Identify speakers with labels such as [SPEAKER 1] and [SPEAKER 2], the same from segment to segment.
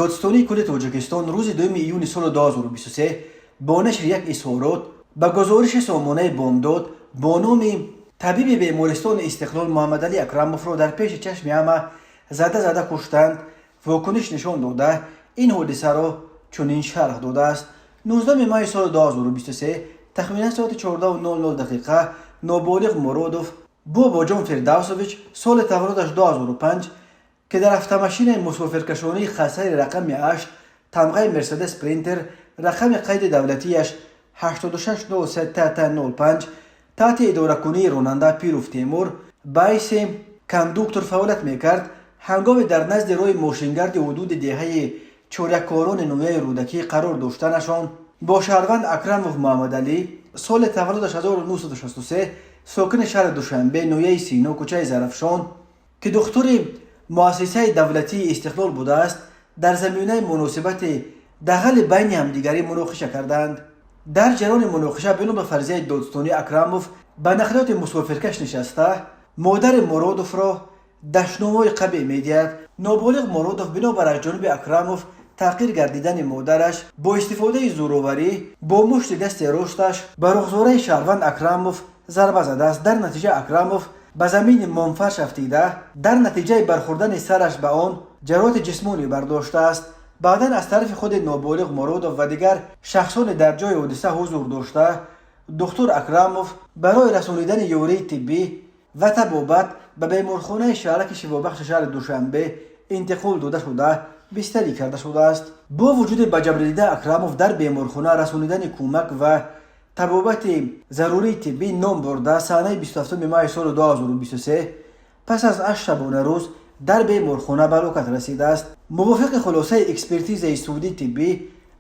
[SPEAKER 1] Додситонии кулли Тоҷикистон рӯзи 2 июни соли 2023 бо нашри як изҳорот ба гузориши сомонаи Бомдод бо номи «Табиби бемористони Истиқлол Муҳаммадалӣ Акрамовро дар пеши чашми ҳама зада зада куштанд» вокуниш нишон дода, ин ҳодисаро чунин шарҳ додааст. 19 майи соли 2023 тахминан соати 14:00 дақиқа ноболиғ Муродов Бобоҷон Фирдавсович, соли таваллудаш 2005, ки дар автомашинаи мусофиркашонии хатсайри рақами 8, тамғаи Мерседес Спринтер, рақами қайди давлатияш 8603 ТТ 05, таҳти идоракунии ронанда Пиров Темур ба ҳайси кондуктор фаъолият мекард, ҳангоми дар назди роҳи мошингарди ҳудуди деҳаи Чоряккорони ноҳияи Рӯдакӣ қарор доштанашон бо шаҳрванд Акрамов Муҳаммадалӣ, соли таваллудаш 1963, сокини шаҳри Душанбе, ноҳияи Сино, кӯчаи Зарафшон, ки духтури муассисаи давлатии Истиқлол будааст, дар заминаи муносибати дағали байни ҳамдигарӣ муноқиша карданд. Дар ҷараёни муноқиша, бино ба фарзияи додситонӣ, Акрамов ба нақлиёти мусофиркаш нишаста, модари Муродовро дашномҳои қабеҳ медиҳад. Ноболиғ Муродов бинобар аз ҷониби Акрамов таҳқир гардидани модараш бо истифодаи зӯроварӣ бо мушти дасти росташ ба рухзораи шаҳрванд Акрамов зарба задааст. Дар натиҷа Акрамов ба замини момфарш афтида, дар натиҷаи бархӯрдани сараш ба он ҷароҳати ҷисмонӣ бардоштааст. Баъдан аз тарафи худи ноболиғ Муродов ва дигар шахсоне дар ҷои ҳодиса ҳузур дошта, духтур Акрамов барои расонидани ёрии тиббӣ ва табобат ба беморхонаи шаҳраки шифобахши шаҳри Душанбе интиқол дода шуда, бистарӣ карда шудааст. Бо вуҷуди ба ҷабрдида Акрамов дар беморхона расонидани кӯмак ва табобати зарурии тиббӣ, ном бурда санаи 27 майи соли 2023 пас аз 8 шабонарӯз дар беморхона ба ҳалокат расидааст. Мувофиқи хулосаи экспертизаи судии тиббӣ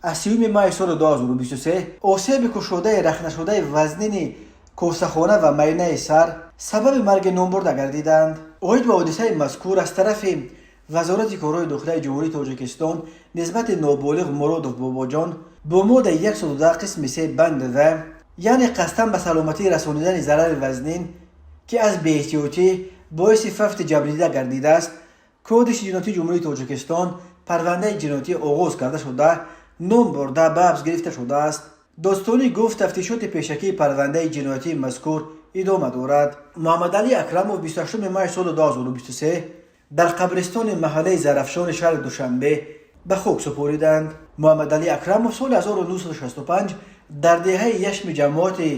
[SPEAKER 1] аз 3 майи соли 2023, осеби кушодаи рахнашудаи вазнини косахона ва майнаи сар сабаби марги номбурда гардиданд. Оид ба ҳодисаи мазкур аз тарафи Вазорати корҳои дохилаи Ҷумҳурии Тоҷикистон нисбати ноболиғ Муродов Бобоҷон бо моддаи 110 қисми 3 банд в, яъне қасдан ба саломатӣ расонидани зарари вазнин, ки аз беэҳтиётӣ боиси фавти ҷабрдида гардидааст, Кодекси ҷиноятии Ҷумҳурии Тоҷикистон парвандаи ҷиноятӣ оғоз карда шуда, ном бурда ба ҳабс гирифта шудааст. Додситонӣ гуфт, тафтишоти пешакии парвандаи ҷиноятии мазкур идома дорад. Муҳаммадалӣ Акрамов 28 май соли 2023 дар қабристони маҳаллаи Зарафшони шаҳри Душанбе ба хок супориданд. Муҳаммадалӣ Акрамов соли 1965 дар деҳаи Яшми ҷамоати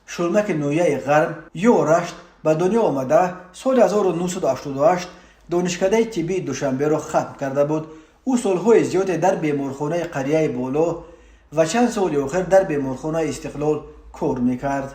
[SPEAKER 1] Шулмаки ноҳияи Ғарм ё Рашт ба дунё омада, соли 1988 Донишкадаи тиббии Душанберо хатм карда буд. Ӯ солҳои зиёде дар беморхонаи қарияи Боло ва чанд соли охир дар беморхонаи Истиқлол кор мекард.